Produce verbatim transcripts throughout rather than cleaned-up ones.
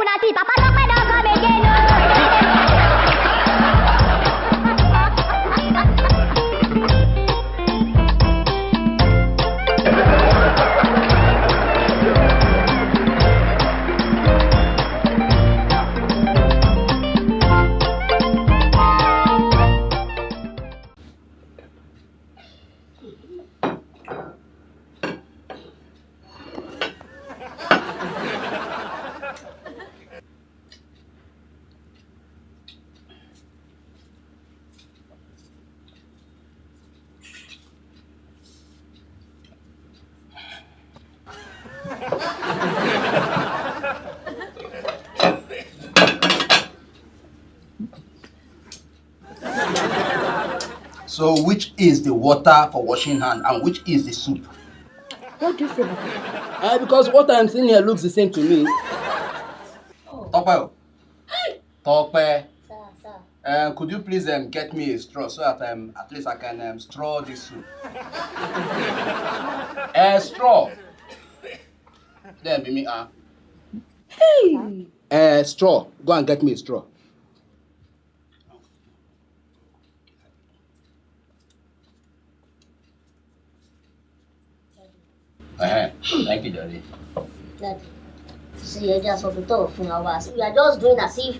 Una see, Papa Tope don come again o. So, which is the water for washing hand and which is the soup? What do you say, Baba? Uh, because what I'm seeing here looks the same to me. Tope. Tope. Sir, sir. Uh, could you please, um, get me a straw so that, um, at least I can, um, straw this soup? A straw. Then be me, ah. Hey! A straw. Go and get me a straw. Uh-huh. Thank you, Daddy. Daddy, see, you just have to talk for hours. We are just doing as if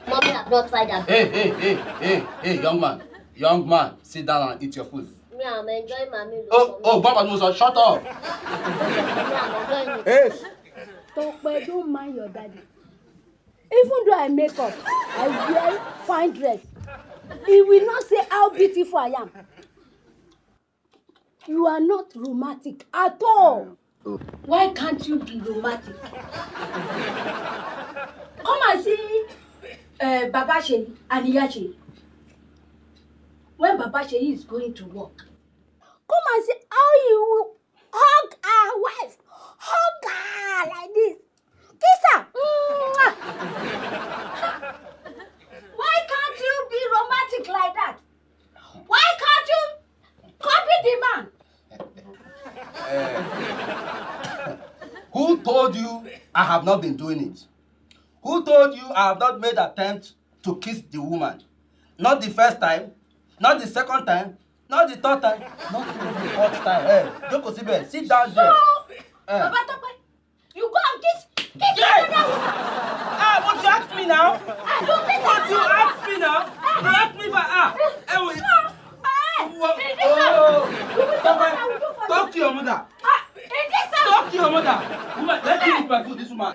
mommy have not tried that. Hey, hey, hey, hey, hey, young man. Young man, sit down and eat your food. Me, I'm enjoying my meal. Oh, oh, Baba Musa, shut up. Me, I'm enjoying it. Hey. Tope, don't mind your daddy. Even though I make up, I wear fine dress, he will not say how beautiful I am. You are not romantic at all. Oh. Why can't you be romantic? Come and see, uh, Baba Seyi and Iya Seyi. When Baba Seyi is going to work, come and see how he will hug her wife, hug her like this, kiss her. Mwah! Why can't you be romantic like that? Why can't you copy the man? Eh, who told you I have not been doing it? Who told you I have not made attempt to kiss the woman? Not the first time, not the second time, not the third time, not even the fourth time. Eh, jókòó síbẹ̀, sit down there. So, eh. Baba Tope, you go and kiss, kiss another woman. Ah, but you ask me now. I don't kiss another woman. But you ask me now. You ask me for, ah, eh, wait. So, eh, oh, Tope, talk to your mother. Ah, talk to your mother. Woman, let me eat my food, this woman.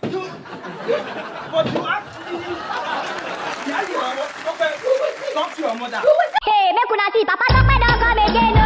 You, you, but you asked me. Yeah, you are, okay, talk to your mother. Hey, make una see, Papa Tope don come again.